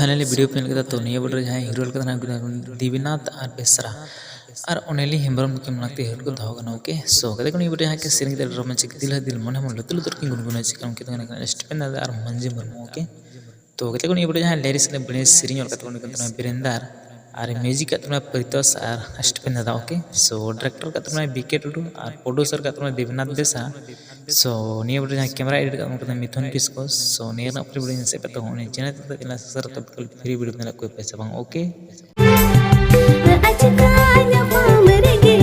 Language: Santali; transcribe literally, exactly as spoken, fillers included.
Finally video ᱯᱮ ᱧᱮᱞ ᱠᱮᱫᱟ᱾ ᱛᱚ ᱱᱤᱭᱟᱹ video ᱨᱮ ᱡᱟᱦᱟᱸᱭ hero ᱞᱮᱠᱟ ᱛᱟᱦᱮᱱᱟ ᱩᱱᱠᱤᱱ ᱫᱚ ᱫᱮᱵᱤᱱᱟᱛᱷ ᱟᱨ ᱵᱮᱥᱨᱟ ᱟᱨ ᱚᱱᱮᱞᱤ ᱦᱮᱢᱵᱨᱚᱢ ᱱᱩᱠᱤᱱ ᱢᱮᱱᱟᱜ ᱛᱮ hero ᱠᱚ ᱫᱚᱦᱚ ᱠᱟᱱᱟ᱾ Okay, so ᱜᱟᱛᱮ ᱠᱚ ᱱᱤᱭᱟᱹ video ᱡᱟᱦᱟᱸ ᱠᱤ ᱥᱮᱨᱮᱧ ᱠᱮᱫᱟ ᱨᱳᱢᱟᱱᱪᱚᱠ ᱫᱤᱞ ᱦᱟᱭ ᱫᱤᱞ ᱢᱚᱱᱮ ᱦᱚᱸ ᱞᱩᱛᱩᱨ ᱞᱩᱛᱩᱨ ᱠᱤᱱ ᱜᱩᱱᱜᱩᱱᱟᱣ ᱪᱮᱫ ᱠᱟᱱᱟ ᱩᱱᱠᱤᱱ ᱫᱚ ᱠᱟᱱᱟ ᱥᱴᱤᱯᱮᱱ ᱫᱟᱫᱟ ᱟᱨ ᱢᱟᱹᱱᱡᱤ ᱢᱩᱨᱢᱩ᱾ Okay, ᱛᱚ ᱜᱟᱛᱮ ᱠᱚ ᱱᱤᱭᱟᱹ video ᱡᱟᱦᱟᱸᱭ lyrics ᱨᱮ ᱵᱮᱱᱟᱣ ᱥᱮᱨᱮᱧ ᱚᱞ ᱠᱟᱛᱮ ᱩᱱᱤ ᱠᱟᱱ ᱛᱟᱵᱚᱱᱟ ᱵᱤᱨᱮᱱᱫᱟᱨ ᱟᱨ music ᱠᱟᱜ ᱛᱟᱵᱚᱱᱟ ᱯᱨᱤᱛᱚᱥ ᱟᱨ ᱥᱴᱤᱯᱮᱱ ᱫᱟᱫᱟ᱾ Okay, so director ᱠᱟᱜ ᱛᱟᱵᱚᱱᱟ ᱵᱤ ᱠᱮ ᱴᱩᱰᱩ ᱟᱨ producer ᱠᱟᱜ ᱛᱟᱵᱚᱱᱟ ᱫᱮᱵᱤᱱᱟᱛᱷ ᱵᱮᱥᱨᱟ᱾ So ᱱᱤᱭᱟᱹ video ᱡᱟᱦᱟᱸᱭ camera edit ᱠᱟᱜ ᱛᱟᱵᱚᱱᱟ ᱢᱤᱛᱷᱩᱱ ᱠᱤᱥᱠᱩ᱾ So ᱱᱤᱭᱟᱹ ᱨᱮᱱᱟᱜ ᱯᱩᱨᱟᱹ video ᱧᱮᱞ ᱥᱮᱫ ᱯᱮ ᱛᱟᱵᱚᱱ ᱩᱱᱤ channel ᱛᱮ ᱪᱮᱱᱮᱞ subscribe ᱛᱟᱵᱚᱱ free video ᱧᱮᱞ ᱠᱚ ᱯᱮ ᱥᱮ ᱵᱟᱝ? Okay, ᱟᱪᱠᱟ ᱧᱟᱯᱟᱢ ᱨᱮᱜᱮ